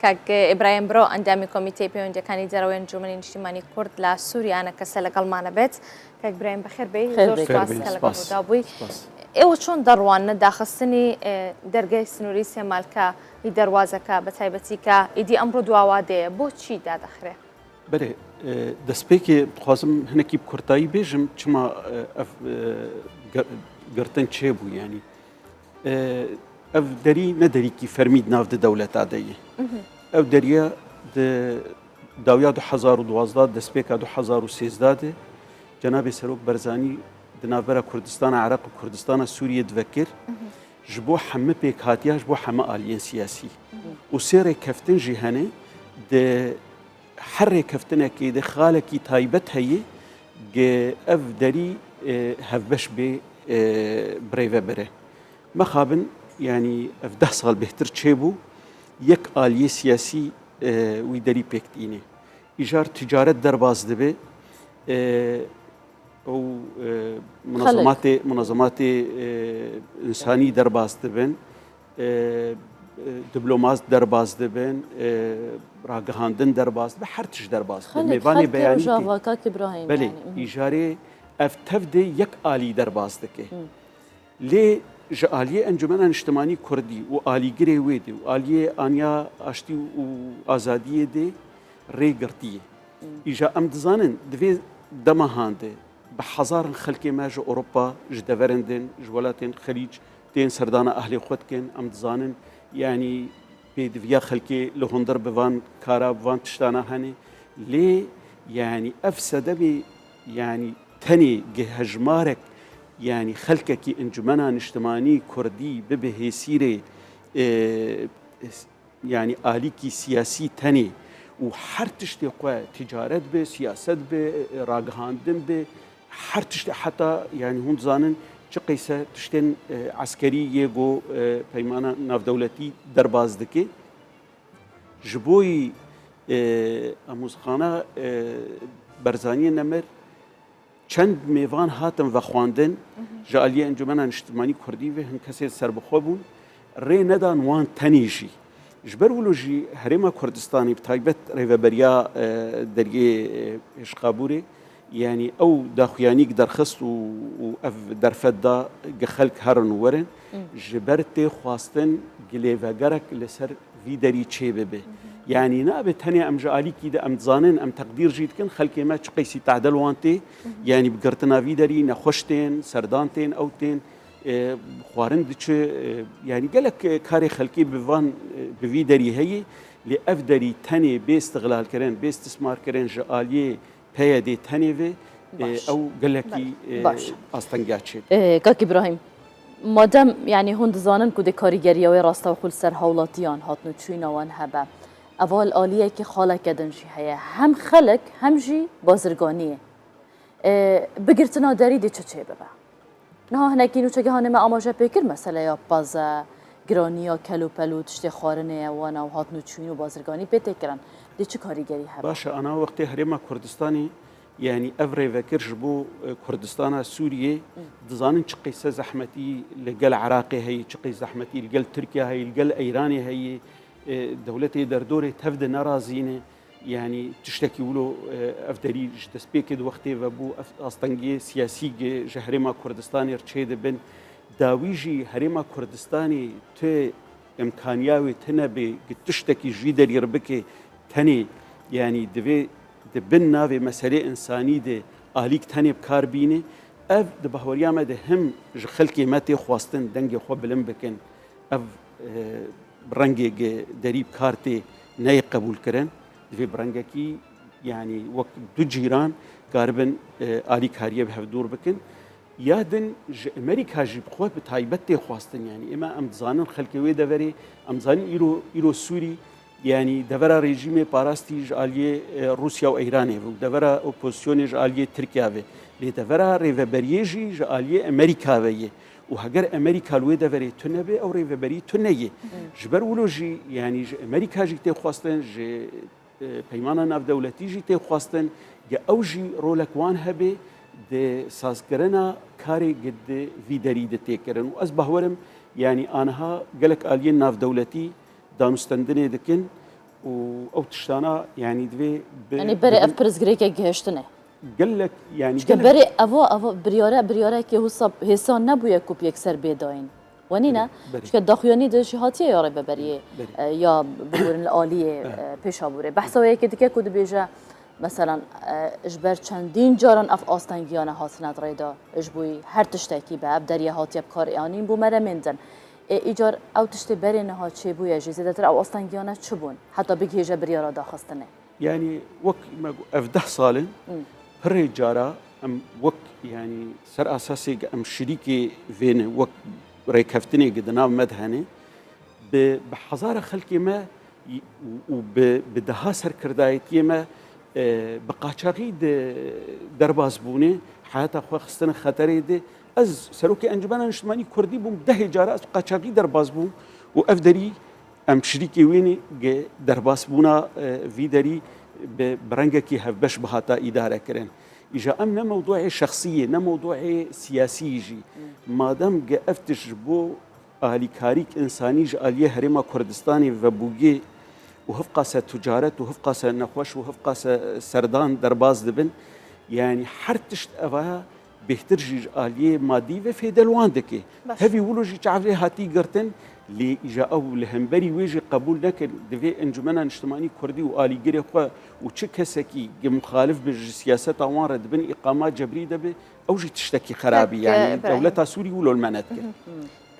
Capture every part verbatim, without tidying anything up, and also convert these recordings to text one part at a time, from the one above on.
کاک ئیبراهیم برۆ، ئەندامی کۆمیتەی پەیوەندیەکانی دەرەوەی ئەنجومەنی نیشتیمانی کورد لە سووریا، ئەنە کەسە لەگەڵمانە بێت. کاک ئیبراهیم، بەخێر بێی. خێر زۆر بێی. سپاس خێر بێی. کە لەگەڵ سپاس. ڕووداو بووی. سپاس. ئێوە چۆن دەڕواننە داخستنی، ئێ، دەرگای سنووری سێمالکە ئی دەروازەکە، بە تایبەتی کە ئیدی ئەمڕۆ دواوا دێ، بۆ چی دادەخرێ؟ بەێ، ئێ، دەستپێکێ دخوازم هەنێکی بکورتایی بێژم، چما، ئێ، ئەف، ئێ، گە-، گرتن چێ بوو، یعنی. ئێ، ئەڤ دەری نە دەریکی فەرمی ناو دە دەولەتا دەیە. ئەڤ دەریە دە داویا دو هەزار و دوازدە، دەستپێکا دو هەزار و سێزدە دە، جەنابێ سەرۆک بەرزانی دە ناوبەرا کوردستانا عێراق و کوردستانا سووریە دڤەکر، ژ بۆ هەمە پێکهاتیا، ژ بۆ هەمە ئالیەن سیاسی. و سێ ڕێکەفتن ژی هەنێ، دە هەر ڕێکەفتنەکێ دە خالەکی تایبەت هەیە، گە ئەڤ دەری، ئێ، هەڤبەش بێ، ئێ، برێڤە بەرێ. مەخابن، یعنی، ئەڤ دە ساڵ بێهتر چێ بوو، یەک ئالیە سیاسی، ئێ، وی دەری پێک دینێ. ئیجار تجارەت دەرباز دەبێ، ئێ، ئەو، ئێ، منەزەماتێ، منەزەماتێ، ئێ، ئینسانی دەرباز دەبن، ئێ، ئێ، دیبلۆمات دەرباز دەبن، ئێ، ڕاگەهاندن دەرباز دەبێ، هەر تشت دەرباز دەبێ. خەلک، مێوانێ خەلکێ بەیانی ڕۆژاڤا، تێ. کاک ئیبراهیم، بەێ، یعنی، ئیجارێ ئەڤ تەڤ دێ یەک ئالی دەرباز دەکێ. لێ ژە ئالیێ ئەنجومەنا نیشتمانی کوردی و ئالیگرێ وێ دێ و ئالیێ ئانیا ئاشتی و ئازادیێ دێ ڕێ گرتیێ. ئیجا ئەم دزانن دڤێ دەما هاندێ بە هەزارن خەلکێ مە ژە ئۆروپا، ژە دەڤەرن دێن، ژە وەلاتێن خەلیج دێن سەردانا ئەهلێ خوە دکێن. ئەم دزانن، یعنی، پێ دڤیا خەلکێ لە هۆندەر بڤان کارا، بڤان تشتانا هەنێ. لێ، یعنی، ئەڤ سەدەمێ، یعنی، تەنێ گە هەژمارەک، یعنی، خەلکەکی ئەنجومەنا نیشتمانی کوردی ببێ هێسیرێ، ئێ، یعنی، ئالیکی سیاسی تەنێ و هەر تشتێ خوە، تجارەت بێ، سیاسەت بێ، ڕاگەهاندن بێ، هەر تشتێ، حتا، یعنی، هون دزانن چ قەیسە تشتێن، ئێ، عەسکەری یێ گۆ، ئێ، پەیمانا ناودەولەتی دەرباز دکێ. ژ بۆی، ئێ، ئەموزخانا، ئێ، بەرزانیێ نەمر، چەند مێوان هاتن ڤەخواندن، ژە ئالیێ ئەنجومەنا نیشتمانی کوردی ڤێ هن کەسێ سەربەخوە بوون، ڕێ نەدان وان تەنێ ژی. ژ بەر ولۆ ژی هەرێما کوردستانی بە تایبەت ڕێڤەبەریا، ئێ، دەریێ، ئێ، ئێشقابوورێ، یعنی، ئەو داخویانیک دەرخست و، و ئەڤ دەرفەت دا گە خەلک هەرن و وەرن، ژ بەر تێ خواستن گلێڤەگەرەک لەسەر ڤی دەری چێ ببێ. یعنی، نابێ تەنێ ئەم ژە ئالیکی دە ئەم دزانن، ئەم تەقدیر ژی دکن، خەلکێ مە چ قەیسی تەعدەل وان تێ، یعنی، بگرتنا ڤی دەری نەخوەش تێن، سەردان تێن، ئەو تێن، ئێ، خوارن دچ، ئێ، یعنی، گەلەک، ئێ، کارێ خەلکی بڤان، ئێ، بڤی دەری هەیە، لێ ئەڤ دەری تەنێ بێ استغلال کرن، بێ استثمار کرن ژە ئالیێ پەیەدێ تەنێ ڤێ، ئێ، باش. ئەو گەلەکی، بەڵێ. ئێ، باش. ئاستەنگیا چێ. ئێ، کاک ئیبراهیم، مادەم، یعنی، هون دزانن کو دێ کاریگەریاوێ ڕاستەوخۆ لەسەر هاوڵاتیان هاتن و چووینا وان هەبە، ئەڤا لە ئالیەکی خالەکە دن ژی هەیە، هەم خەلک، هەم ژی بازرگانیێ. ئێ، بگرتنا دەری دێ چ چێ ببە؟ نها هەنێکی نوچەگەهانێ مە ئاماژە پێکرد، مەسەلەیا پەزە، گرانیا کەل و پەل و تشتێ خواردنێ وانا و هاتن و چووین و بازرگانی پێ تێ کرن. دێ چ کاریگەری هەبە؟ باشە، ئانا وەختێ هەرێما کوردستانی، یعنی، ئەڤ ڕێڤەکر ژ بۆ، ئێ، کوردستانا سووریێ، دزانن چ قەیسە زەحمەتی لە گەل عێراقێ هەیە، چ قەیس زەحمەتی لە گەل تورکیا هەیە، لە گەل ئەیرانێ هەیە، ئێ، دەولەتێ دەردۆرێ تەڤ دە نەڕازینێ. یعنی، تشتەکی ولۆ، ئێ، ئەڤ دەری ژ دەستپێکێ دە وەختێ ڤە بوو، ئەڤ ئاستەنگێ سیاسی گێ ژە هەرێما کوردستانی ڕ چێ دبن. داویژی هەرێما کوردستانی تێ ئیمکانیاوێ تنە بێ گە تشتەکی ژی دەری ڕ بکێ تەنێ، یعنی، دڤێ دبن ناوێ مەسەلێ ئینسانی دێ ئالیک تەنێ بکار بینێ. ئەڤ دە بەهوەریا مە دە هەم ژە خەلکێ مە تێ خواستن دەنگێ خوە بلند بکن. ئەڤ، ئێ، ڕەنگێ گە دەری بکار تێ نەیە قەبول کرن. دڤێ بە ڕەنگەکی، یعنی، وەک دو جیران کاربن، ئێ، ئالیکاریە بە هەڤ دوور بکن. یا دن ژە ئەمریکا ژی بخوە بە تایبەت تێ خواستن. یعنی، ئێمە ئەم دزانن خەلکێ وێ دەڤەرێ، ئەم دزانن ئیرۆ، ئیرۆ سووری، یعنی، دەڤەرا ڕێژیمێ پاراستی ژە ئالیێ، ئێ، ڕووسیا و ئەیرانێ ڤە و دەڤەرا ئۆپۆزیسیۆنێ ژە ئالیێ ترکیا ڤێ. لێ دەڤەرا ڕێڤەبەریێ ژی ژە ئالیێ ئەمریکا ڤە یێ. و هەگەر ئەمریکا لوێ دەڤەرێ تونە بێ، ئەو ڕێڤەبەری تونە یێ. ژ بەر ولۆ ژی، یعنی، ژە ئەمریکا ژی تێ خواستن، ژە، ئێ، پەیمانا ناودەولەتی ژی تێ خواستن، گە ئەو ژی ڕۆلەک وان هەبێ دە سازکرنا کارێ گە دە ڤی دەری دە تێ کرن. و ئەز بەهوەرم، یعنی، ئانها گەلەک ئالیێن ناودەولەتی دانوستەندنێ دکن û ew tiştana, yanî divê bi, Yanî berê ev pirsgirêkek gihiştine. Gelek, yanî Çike berê eva, eva biryare, biryarekê husa hêsan nebûye ku yekser bê dayîn. Wenî ne? Çike daxuyanî de jî hatiye ya rêveberiyê, e, ya bigorin li aliyê, e, pêşa bûrê. Behsa wê yekê dike ku dibêje, meselan, e, ji ber çendîn caran ev astengiyane hatine rêda, ji bo her tiştekî be, ev deriye hatiye bi kar anîn bo meremên din. Ê, îcar ew tiştê berê niha çêbûye jî, zêdetir ew astengiyane çi bûn? Heta bigihêje biryara daxistinê. Yanî wek me got, ev deh sal in, pirê cara em wek, yanî ser esasê em şirîkê vê ne, wek rêkeftinê di nav me de hene, bi, bi hezara xelkê me û, û bi, bi deha serkirdayetiyê me, e, bi qaçaxî de derbas bûne, heyata xwe xistine xeterê de. Ez serokê Encumena Niştimanî Kurdî bûm, dehê cara ez bi qaçaxî derbas bûm û ev derî em şirîkê wê ne, ge derbasbûna, e, vî derî bi, bi rengekî hevbeş bihata îdare kirin. Îja em ne mewduê şexsî ye, ne mewduê siyasî jî. Madem ge ev tişt ji bo alîkarîk însanî ji aliyê Herêma Kurdistanê vebûyê û hevqase ticaret û hevqase nexweş û hevqase serdan derbas dibin, yanî her tişt eva bêhtir jî ji aliyê madî ve fêde li wan dike. Tevî wilo jî çav lê hatî girtin, lê îja ew li hemberî wê jî qebûl nekin. Divê Encumena Niştimanî Kurdî û alîgirê xwe û çi kesekî ge muxalif be ji siyaseta wan re di bin îqama cebrî de be, ew jî tiştekî xerabî. Yanî dewleta Sûrî wilo li me nedike.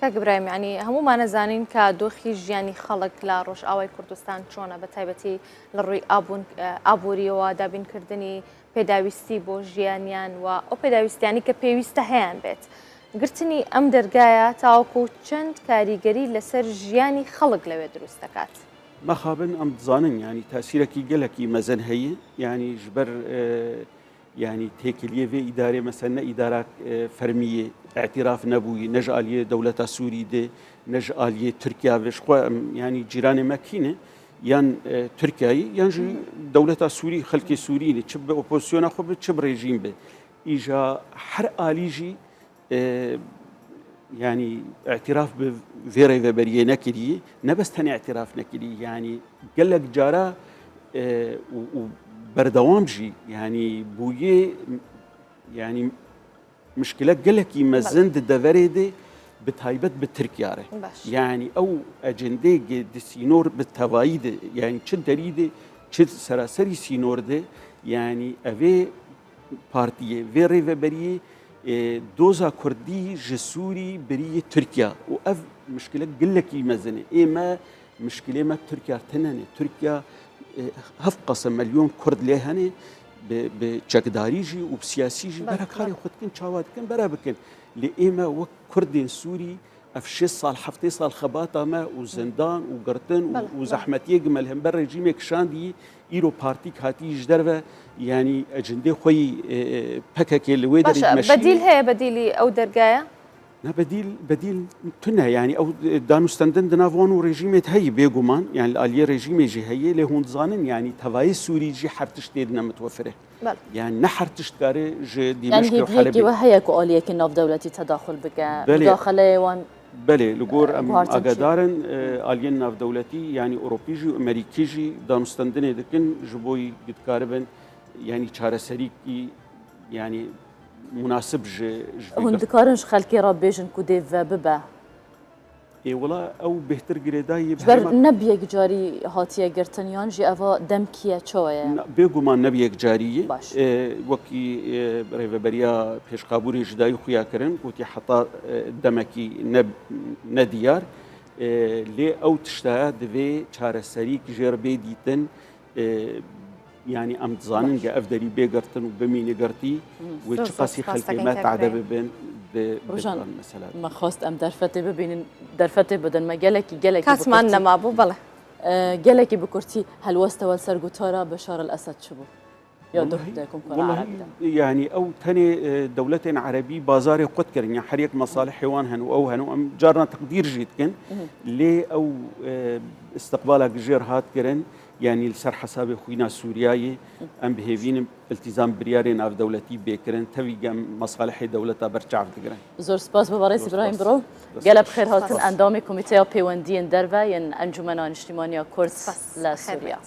کاک ئیبراهیم، یعنی هەموومان ئەزانین کە دۆخی ژیانی خەڵک لە ڕۆژئاوای کوردستان چۆنە، بە تایبەتی لە ڕووی ئابوون-، ئابووریەوە، دابینکردنی پێداویستی بۆ ژیانیان و ئەو پێداویستیانی کە پێویستە هەیان بێت. گرتنی ئەم دەرگایە تاوەکو چەند کاریگەری لەسەر ژیانی خەڵک لەوێ دروست دەکات؟ Mixabin em dizanin, yanî tesîrekî gelekî mezin heye. Yanî ji ber, e, yanî têkiliyê vê îdarê, mesela ne îdara, e, fermî ye, îtîraf nebûyî, ne ji aliyê dewleta Sûrî de, ne ji aliyê Tirkiya ve. Ji xwe em, yanî cîranê me kî ne? Yan, e, Tirkiya ye, yan jî dewleta Sûrî, xelkê Sûrî ne. Çi bi opozisyona xwe be, çi bi rejîm be. Îja her alî jî, e, yanî îtîraf bi vê rêveberiyê nekiriye, ne bes tenê îtîraf nekiriye, yanî gelek cara, e, û, û berdewam jî, yanî bûyê, yanî mişkile gelekî mezin di deverê de, bi taybet bi Tirkiya re. Baş. Yanî ew ecendê ge di sînor bi tevayî de, yanî çi derî de, çi seraserî sînor de, yanî evê partiyê, vê rêveberiyê, e, doza Kurdî ji Sûrî birî Tirkiya û ev mişkile gelekî mezin e. Ê me, mişkilê me Tirkiya tune ne. Tirkiya, e, heft qase milyon Kurd lê hene, bi, bi çekdarî jî û bi siyasî jî bera karê xwe dikin, çawa dikin, bera bikin. Lê ê me wek Kurdên Sûrî, ev şêst sal, heftê sal xebata me û zindan û girtin û, û zehmetiyê ge me li hember rejîmê kişandî, îro partîk hatî ji derve, yanî ecindê xwe yî, e, e, P K K li wê derê dimeşîne. Bedîl heye, bedîlî ew dergaya? Ne, bedîl, bedîl tune, yanî ew, e, danûstendin di nav wan û rejîmê de heye bêguman, yanî li aliyê rejîmê jî heye, lê hûn dizanin, yanî tevayê Sûrî jî her tişt tê de ne mitwefir e. Belê. Yanî ne her tişt dikare ji Dîmeşkê û Helebê. Yanî hêviyekî we heye ku aliyekî navdewletî tedaxul bike, mudaxeleyê wan. Belê, li gor em agadar in, e, aliyên navdewletî, yanî Ewropî jî û Amerîkî jî danûstendinê dikin, ji bo yî dikaribin, yanî çareserîkî, yanî munasib ji, ji vê. Hûn dikarin ji xelkê re bêjin ku dê ve bibe? Ê wila ew bêhtir girêdayî ye. Ji ber ne bi yekcarî hatiye girtin yan jî eva demkî ye, çawa ye? Na, bêguman ne bi yekcarî ye. Baş. Ê, wekî, ê, rêveberiya pêşqabûrê ji dayî xuya kirin, gotî heta, ê, demekî ne, ne diyar. Ê, lê ew tişta divê çareserîk jê re bê dîtin. E, yanî em dizanin ge ev derî bê girtin û bimîne girtî, wê çiqasî xelkê me tade bibin, bi, bi van mesela. Me xwest em derfetê bibînin, derfetê bidin me gelekî, gelekî bi kurtî. Katman nemabû, belê. E, gelekî bi kurtî helwesta we li ser gotara Beşar el Esed çi bû? ya duh de Komkara Erebî de. Yanî ew tenê e, dewletên erebî bazarê xwe dikirin, ya her yek mesalihê wan hene û ew hene û em carna teqdîr jî dikin. Lê ew e, istiqbala gijêr hat kirin, yanî li ser hesabê xwîna Sûriyayê em bi hêvî ne iltîzam biryarê navdewletî bê kirin, tevî gem mesalihê dewleta ber çav digirin. Zor spas bi Barês Îbrahîm Biro. Gelek bi xêr hatin, endamê Komîteya Pêwendiyên Derve yên Encûmena Niştîmaniya Kurd li Sûriya.